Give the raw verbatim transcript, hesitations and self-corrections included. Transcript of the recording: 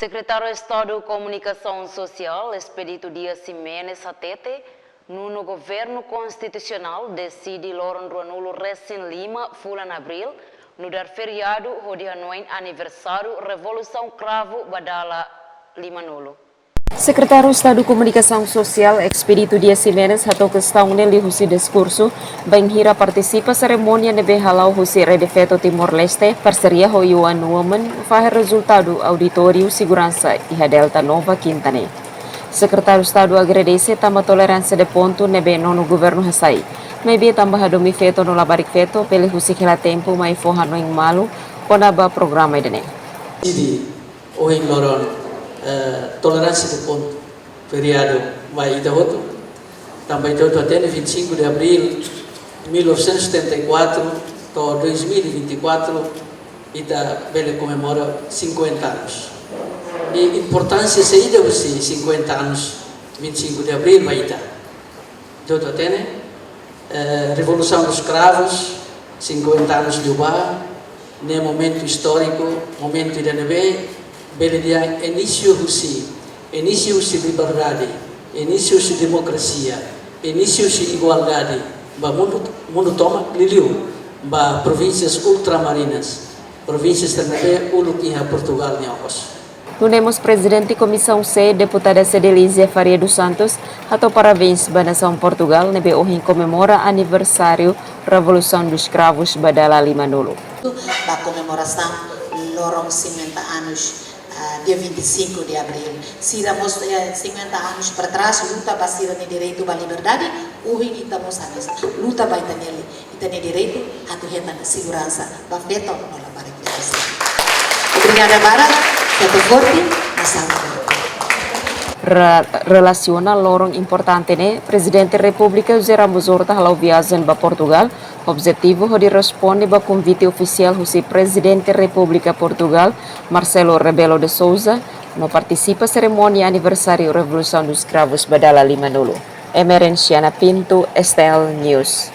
Sekretáriu Estadu Komunikasaun Sosiál, Expedito Dias Ximenes, hatete, nonu Governu Konstitusionál deside loron ruanulu resin lima fulan Abríl nu'udar feriadu hodi hanoin aniversáriu Revolusaun Kravu ba dala limanulu. Sekretáriu Estadu Komunikasaun Sosiál, Expedito Dias Ximenes, hato'o kestaun ne'e liuhusi diskursu bainhira partisipa serimónia ne'ebé hala'o husi Rede Feto Timor-Leste, parseria ho U N Women, fahe rezultadu auditóriu seguransa iha Delta Nova, Kinta ne'e. Sekretáriu Estadu agradese tanba toleránsia de pontu ne'ebé nonu governu hasai, maibé tanba hadomi feto no labarik feto, bele husik hela tempu mai fó hanoin malu kona-ba programa ida-ne'e. Ohin loron, eh, toleránsia de pontu, feriadu mai ita hotu. Tanba ita hotu hatene vinte e cinco de abril mil novecentos e setenta e quatro to'o dois mil e vinte e quatro, ita bele komemora cinquenta anos. I importánsia saida husi cinquenta anos vinte e cinco de abril ba ita? Ita hotu hatene, eh, Revolução dos Cravos, cinquenta anos liubá, ne'e momentu istóriku, momentu ida ne'ebé bele dehan inísiu husi, inísiu husi liberdade, inísiu husi demokrasia, inísiu husi igualdade ba mundu, mundu tomak, liuliu ba provínsias ultramarinas, provínsias ida ne'ebé uluk iha Portugal nia okos. Nune'e mós Prezidente Komisaun C, Deputada Cedelizia Faria dos Santos, hato'o parabéns ba nasaun Portugal ne'ebé ohin komemora aniversáriu Revolução dos Cravos ba dala limanulu. Ba komemorasaun loron cinquenta anos, ah, dia vinte e cinco de abril. Sira mós, eh, cinquenta anos para trás, luta ba sira-nia direitu ba liberdade, ohin ita mós hanesan luta ba ita-nia li-, ita-nia direitu atu hetan seguransa ba feto no labarik feto sira. Obrigada barak, feto forte, nasaun forte. Re-, relasiona loron importante ne'e, Prezidente Repúblika José Ramos Horta hala'o viajen ba Portugal, objetivu hodi responde ba konvite ofisiál husi Prezidente Repúblika Portugal, Marcelo Rebelo de Sousa, no partisipa serimónia aniversáriu Revolução dos Cravos ba dala limanulu. Emerenciana Pinto, S T L News.